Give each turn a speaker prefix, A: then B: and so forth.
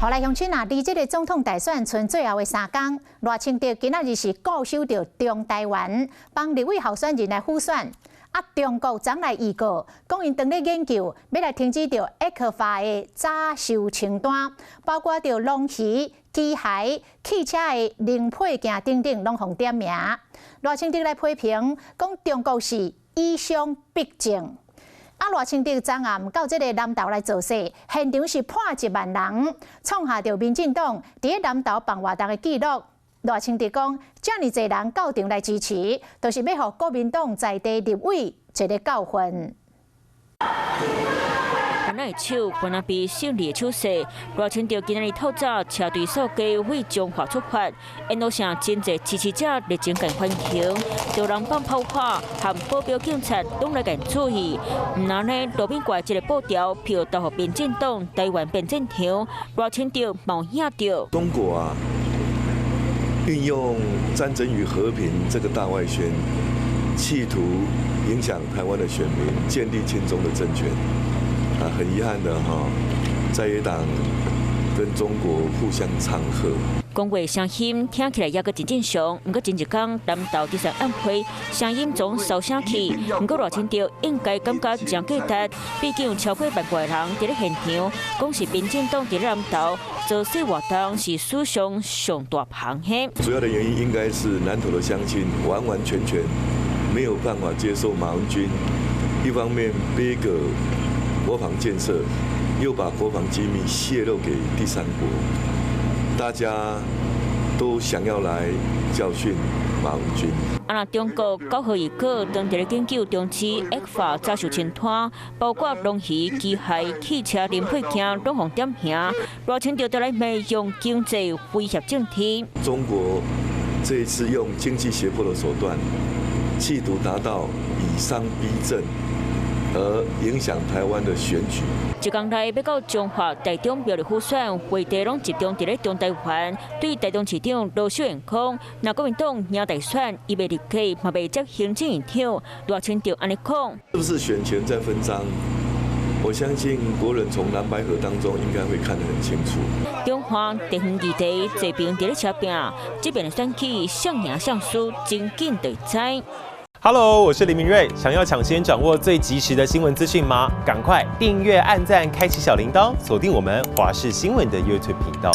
A: 好來，鄉親啊，離這个總統大選賰最後的3工，賴清德今仔日是固守著中台灣，幫立委候選人來輔選。啊，中國昨來預告，講𪜶當咧研究，欲來停止著 ECFA 的早收清單，包括著農漁、機械、汽車的零配件等等，攏予點名。賴清德來批評，講中國是以商逼政。啊，賴清德昨暗到這个南投來造勢，現場是破1萬人，創下著民進黨佇咧南投辦活動的紀錄。賴清德講，遮爾濟人到場來支持，就是欲予國民黨在地立委一个教訓。
B: 番仔的手，番仔比勝利的手勢。賴清德今仔日透早車隊掃街為彰化出發，沿路上真濟支持者熱情共歡迎，著人放炮火和保鏢警察攏來共注意。毋但呢，路邊掛一个布條，票投予民進黨，台灣變戰場。賴清德嘛有影著。
C: 中國啊，運用戰爭與和平這個大外宣，企圖影響台灣的選民，建立親中的政權。啊，很遺憾的哈，在野黨跟中國互相唱和。
B: 講話聲音聽起來猶閣真正常，毋過前一工南投第三晚會聲音總燒聲去，毋過賴清德應該感覺真價值，畢竟有超過萬外人佇咧現場，講是民進黨佇咧南投造勢活動是史上上大捧的。
C: 主要的原因應該是南投的鄉親完完全全沒有辦法接受馬文君，一方面背個國防建設，又把國防機密洩露給第三國，大家都想要來教訓馬文君。
B: 啊，若中國9號預告，當佇咧研究終止 ECFA 早收清單，包括農漁、機械、汽車零配件攏予點名，賴清德就來罵用經濟威脅政治。
C: 中國這一次用經濟脅迫的手段，企圖達到以商逼政，而影響台灣的選舉。
B: 一工內欲到彰化、台中苗栗輔選，話題攏集中佇咧中台灣。對台中市長羅秀燕講，若國民黨贏大選，伊袂入閣，嘛袂接行政院長。賴清德按呢講。
C: 是不是選前在分贓？我相信國人從藍白合當中應該會看得很清楚。
B: 中華地方議題這邊佇咧車拼，這邊的選舉誰贏誰輸，真緊就知。
D: Hello，我是林明瑞。想要搶先掌握最及時的新聞資訊嗎？趕快訂閱、按讚、開啟小鈴鐺，鎖定我們華視新聞的 YouTube 頻道。